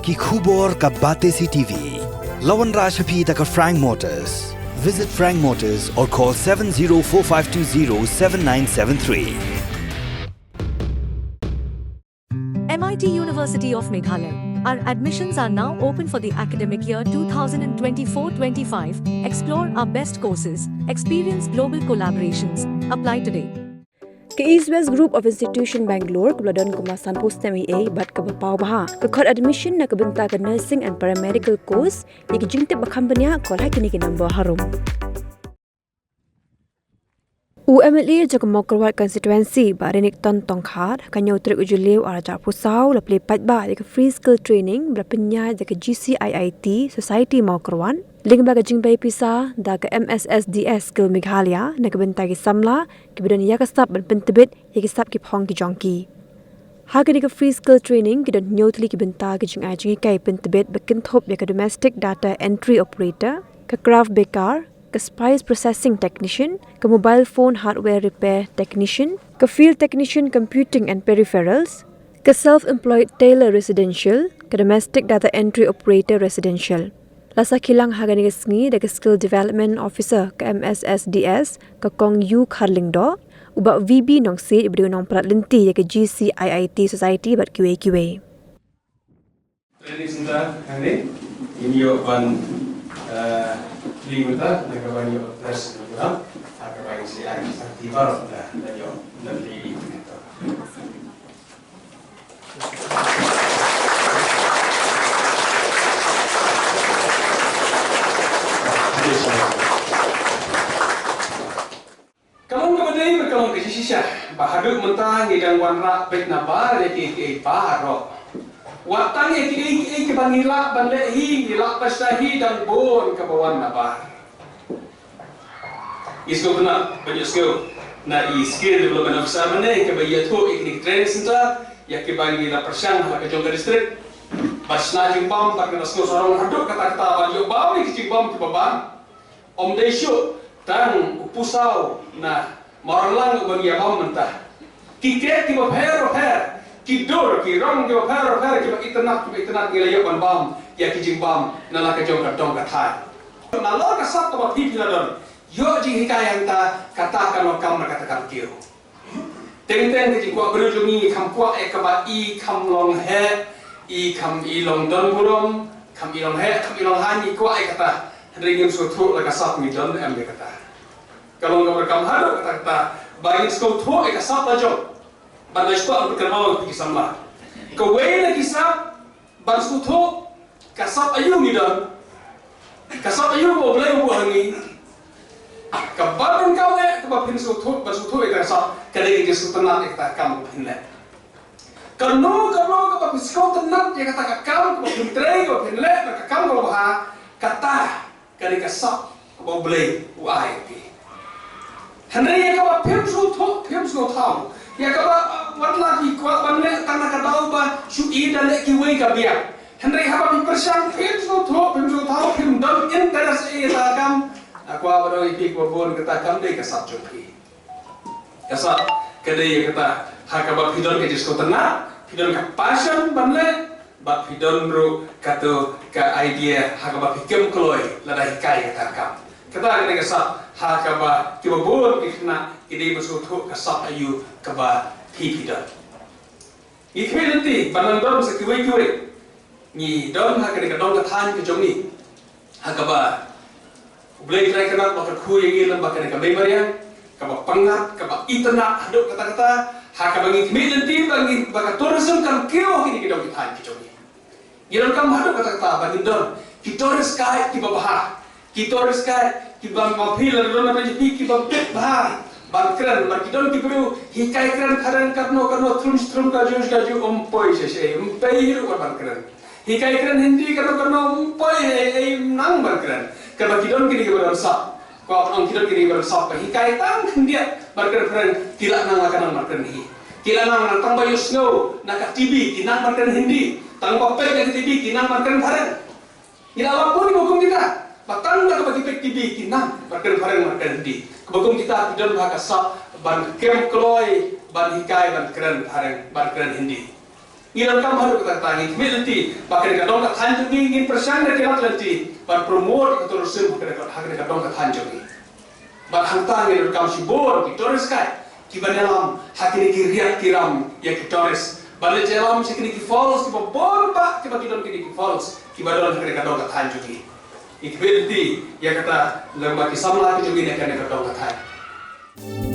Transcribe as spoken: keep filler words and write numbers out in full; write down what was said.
Ki khubor ka Batesi T V. La wanrah sha phi da ka Frank Motors. Visit Frank Motors or call seven zero four five two zero seven nine seven three. M I T University of Meghalaya. Our admissions are now open for the academic year two thousand twenty-four twenty-five. Explore our best courses, experience global collaborations. Apply today. Ka East West Group of Institution Bangalore kaba la don kumba sanphew snem eiei bad kaba paw bha ka khot admission na ka bynta ka nursing and paramedical course. Ïa ki jingtip ba kham bniah, call ha kine ki number harum. U M L A jong ka Mawkyrwat Constituency, Bah Renikton Tongkhar, ka hynñiew tarik u Jylliew arhajar arphew saw, la plie paidbah ïa ka free skill training ba la pynïaid da ka G C I I T Society Mawkyrwat lyngba ka jingbei pisa da ka M S S D S Skill Meghalaya na ka bynta ki samla kiba don ïa ka sap ban pyntbit ïa ki sap ki phong ki jong ki. Ha kane ka free skill training ki don hynñiew tylli ki bynta ki jingai jinghikai pyntbit ba kynthup ïa ka domestic data entry operator, ka craft baker, ka spice processing technician, ka mobile phone hardware repair technician, ka field technician computing and peripherals, ka self-employed tailor residential, ka domestic data entry operator residential. La sakhi lang ha kane ka sngi da ka Skill Development Officer ka M S S D S, ka Kong Yu Kharlyngdoh, u Bah V B Nongsiej uba dei u nongpynïaid lynti ïa ka G C I I T Society bad kiwei kiwei. Training Center hangne, ngin ïoh ban, eh, link mynta, na ka ban ïoh address program, na ka ban ïoh siang, sakhi baroh na, na ïoh, na link mynta. Ka long kaba dei bad ka long ka shisha ba haduh mynta ngi dang wanrah beit na bar ïa kiei kiei baroh. Wat tang ïa kiei kiei kiba ngi lah ban leh hi, ngi lah ban shna hi, dang bun kaba wan na bar. Ngi sngewtynnat ban ïohsngew na i Skill Development Officer mynne kaba ïathuh ïa kine ki training center ïa kiba ngi la pyrshang ha la ka jong ka district. Ban shna jingbam, bad nga la sngewsarong haduh katta katta ban ïoh bam ïa ki jingbam kiba bam. Ym dei shuh tang u Pusaw na Mawryngkneng uba ngi ïa bam mynta. Ki kek kiba pher bapher, ki dur, ki rong kiba pher bapher, kiba itynnat, kiba itynnat ngi la ïoh ban bam ïa ki jingbam na la ka jong ka dong ka thaiñ. Nalor ka sap kaba phi phi la don, ïoh jinghikai hangta, kata ka long kam na kata kam kiew. Teng teng ka jingkwah briew jong ngi, kham kwah ïa kaba i kham long heh, i kham i long don burom, kham i long heh, kham i long haiñ, ngi kwah ïa kata. Hynrei ngim sngewthuh la ka sap ngi don em ïa kata. Ka long kaba donkam haduh katta katta ba ngin sngewthuh ïa ka sap la jong. Ban da shuwa ban kynmaw ïa ki samla. Kawei na ki sap ban sngewthuh ka sap aïu ngi don. Ka sap aïu ba U Blei u buh ha ngi. Kaba donkam eh kaba phin sngewthuh, ban sngewthuh ïa ka sap, ka dei ka jingsngewtynnat ïa kata ka kam kaba phin leh. Kano kano kaba phin sngewtynnat ïa kata ka kam kaba phin trei, kaba phin leh, ka kam kaba bha, kata ka dei ka sap kaba U Blei u ai ïa phi. Hynrei ïa kaba phim sngewthuh, phim sngewthaw, ïa kaba, uh, wat la phi kwah ban leh tang na ka daw ba shu i da leh kiwei ka biang. Hynrei haba phi pyrshang phim sngewthuh, phim sngewthaw, phim don interest ïa kata ka kam. Nga kwah ban ong ïa phi kaba bun kata kam dei ka sap jong phi. Ka sap ka dei ïa kata ha kaba phi don ka jingsngewtynnat, phi don ka passion ban leh, bad phi don ruh kato ka idea ha kaba phi kem kloi lada hikai kata ka kam. Kata ka dei ka sap ha kaba kiba bun ki khynnah ki dei ban sngewthuh ka sap aïu kaba phi phi don. Ngi khmih lynti ban nang don sa kiwei kiwei. Ngi don ha kane ka dong ka thaiñ ka jong ngi ha kaba U Blei u trai kynrad ba kyrkhu ïa ngi lem bad kane ka mei mariang kaba pyngngad, kaba itynnat haduh katta katta, ha kaba ngi khmih lynti ba ngi, ba ka tourism kan kiew ha kine ki dong ki thaiñ ki jong ngi. Ngi donkam haduh katta katta ba ngin don ki tourist guide kiba bha. Ki tourist guide kiba, ma phi la don na phi kiba bit bha ban kren, bad ki don ki briew hikai kren phareng katno katno, thrum thrum, kaju kaju, ym poi shisha, ym poi hi ruh ban kren. Hikai kren Hindi katno katno, ym poi hi, hi nang ban kren. Kaba ki don kine kiba don sap. Kwah ban ong ki don kine kiba don sap ba hikai tang khyndiat ban kren phareng, ki la nang la ka nang ban kren hi. Ki la nang, nang tang ba ïohsngew na ka T V ki nang ban kren Hindi. Tang ba peit na ka T V ki nang ban kren phareng. Ngi la lap bun kiba kum kita ba tang da kaba ki peit T V ki nang ban kren phareng ban kren Hindi. Kiba kum kita ki don bha ka sap ban kem kloi ban hikai ban kren phareng ban kren Hindi. Ngi donkam haduh katta katta, ngi khmih lynti ba kane ka dong ka thaiñ jong ngi, ngin pyrshang da ki lad lynti ban promote ka tourism ha kane ka, ha kane ka dong ka thaiñ jong ngi. Bad hangta ngi donkam shibun ki tourist guide kiban ïalam ha kine ki riat ki ram ïa ki tourist, ban leit ïalam sha kine ki falls kiba bun bah, kiba ki don kine ki falls kiba don ha kane ka dong ka thaiñ jong ngi. Ngi khmih lynti ïa kata lyngba ki samla ki jong ngi na kane ka dong ka thaiñ.